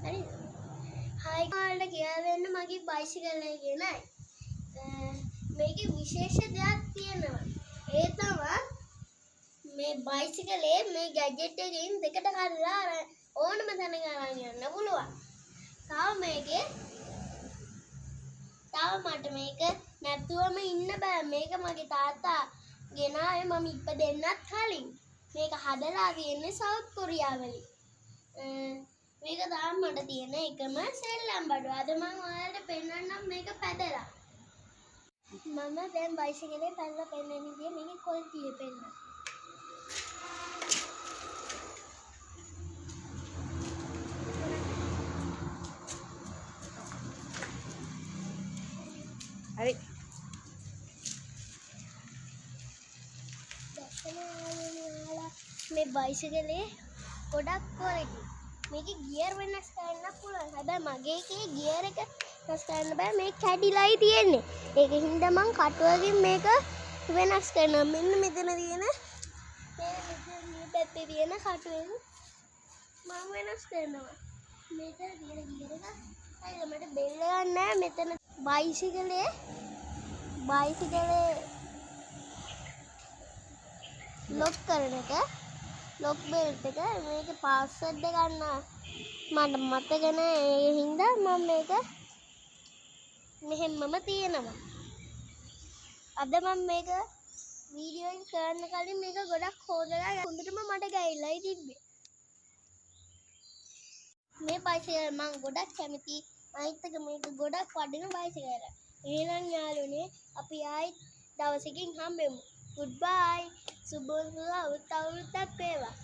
හරිද? හායි, ඔයාලට කියලා දෙන්න මගේ බයිසිකලය ගැනයි. මේකේ විශේෂ දෙයක් තියෙනවා. ඒ තමයි මේ බයිසිකලේ මේ ගැජට් එකෙන් දෙකට කඩලා අර ඕනම තැනක අරන් යන්න පුළුවන්. තව මේකේ තව මට මේක නැතුවම ඉන්න බෑ. මේක මගේ තාත්තා ගෙනාවේ මම ඉපදෙන්නත් කලින්. මේක හදලා තියෙන්නේ සවුත් කොරියාවලින්. මේක තාම මට තියෙන එකම සෙල්ලම් බඩුව. අද මං ඔයාලට පෙන්වන්නම් මේක පැදලා. මම දැන් බයිසිකලේ පැදලා පෙන්වන්න ගියේ මේකේ ක්වොලිටි එක පෙන්වන්න. හරි. මේ බයිසිකලේ ගොඩක් ක්වොලිටි. මේකේ ගියර් වෙනස් කරන්න පුළුවන්. හැබැයි මගේ එකේ ගියර් එක වෙනස් කරන්න බෑ. මේ කැඩිලායි තියෙන්නේ. ඒක හින්දා මං කටුවකින් මේක වෙනස් කරනවා. මෙන්න මෙතන තියෙන මේ මෙතන මේ පැත්තේ තියෙන කටුවෙන් මං වෙනස් කරනවා. මෙතන තියෙන ගියර් එක හරිද? මට බෙල් එකක් නෑ. මෙතන බයිසිකලේ ලොක් කරන එක, ලොක් බෙල්ට් එක, මේකේ පාස්වර්ඩ් එක ගන්න මට මතක නෑ. ඒ හින්දා මම මේක මෙහෙම්මම තියෙනවා. අද මම මේක වීඩියෝ එක කරන්න කලින් මේක ගොඩක් හොදලා හොඳටම මට ගැහිලායි තිබ්බේ. මේ බයිසිකල් මං ගොඩක් කැමති. අනිත් එක මේක ගොඩක් වටින බයිසිකල්. එහෙනම් යාළුවනේ අපි ආයෙත් දවසකින් හම්බෙමු. Good bye. සුබ අවුරුද්දක් වේවා.